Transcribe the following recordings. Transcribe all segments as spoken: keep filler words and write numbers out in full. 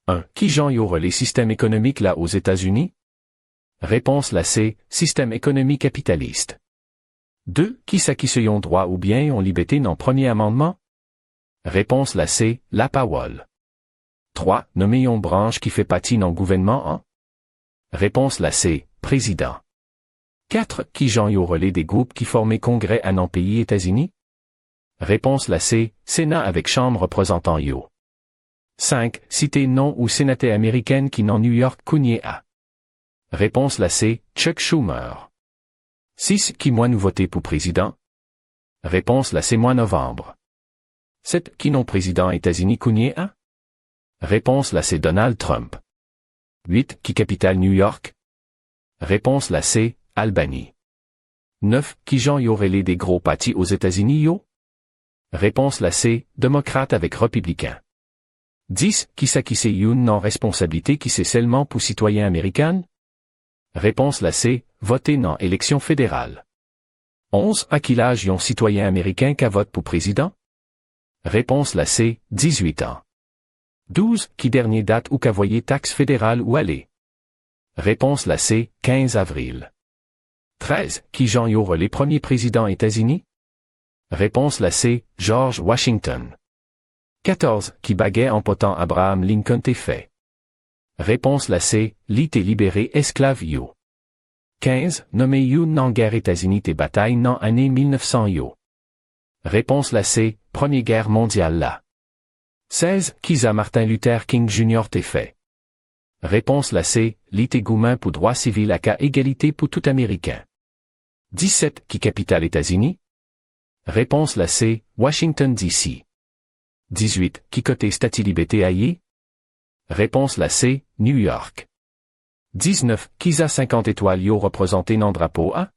En, kijan yo rele sistèm ekonomik la Ozetazini? Repons la se, sistèm ekonomi kapitalis. De, kisa ki se yon dwa oubyen yon libète nan Premye Amannman? Repons la se, lapawòl. Twa, nonmen yon branch ki fè pati nan gouvènman an. Repons la se, prezidan. Kat, kijan yo rele de gwoup ki fòme Kongrè a nan peyi Etazini? Repons la se, Sena avèk Chanm Reprezantan yo. Senk, site non ou senatè ameriken ki nan New York kounye a. Repons la se, Chuck Schumer. Sis, ki mwa nou vote pou prezidan? Repons la se mwa novanm. Sèt, ki non prezidan Etazini kounye a? Repons la se Donald Trump. Uit, ki kapital New York? Repons la se, Albany. Nèf, kijan yo rele de gwo pati Ozetazini yo? Repons la se, demokrat avèk repibliken. Dis, kisa ki se youn nan responsablite ki se sèlman pou sitwayen ameriken? Repons la se, vote nan eleksyon federal. Onz, a ki laj yon sitwayen ameriken ka vòt pou prezidan? Repons la se, dizuit an. Douz, ki dènye dat ou ka voye taks federal ou ale? Repons la se, kenz avril. Trèz, kijan yo rele premye prezidan Etazini? Repons la se, George Washington. Katòz, ki bagay enpòtan Abraham Lincoln te fè? Repons la se, li te libere esklav yo. Kenz, nonmen youn nan gè Etazini te batay nan ane mil nèf san yo. Repons la se, Premye Gè Mondyal la. Sèz, kisa Martin Luther King Junior te fè? Repons la se, li te goumen pou dwa sivil ak egalite pou tout ameriken. Disèt, ki kapital Etazini? Repons la se, Washington D C. Dizuit, ki kote Estati Libète a ye? Repons la se, New York. Diznèf, kisa senkant etwal yo reprezante nan drapo a?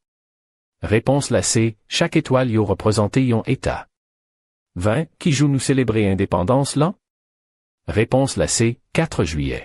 Repons la se, chak etwal yo reprezante yon eta. Ven, ki jou nou selebre endepandans lan? Repons la se, kat jiyè.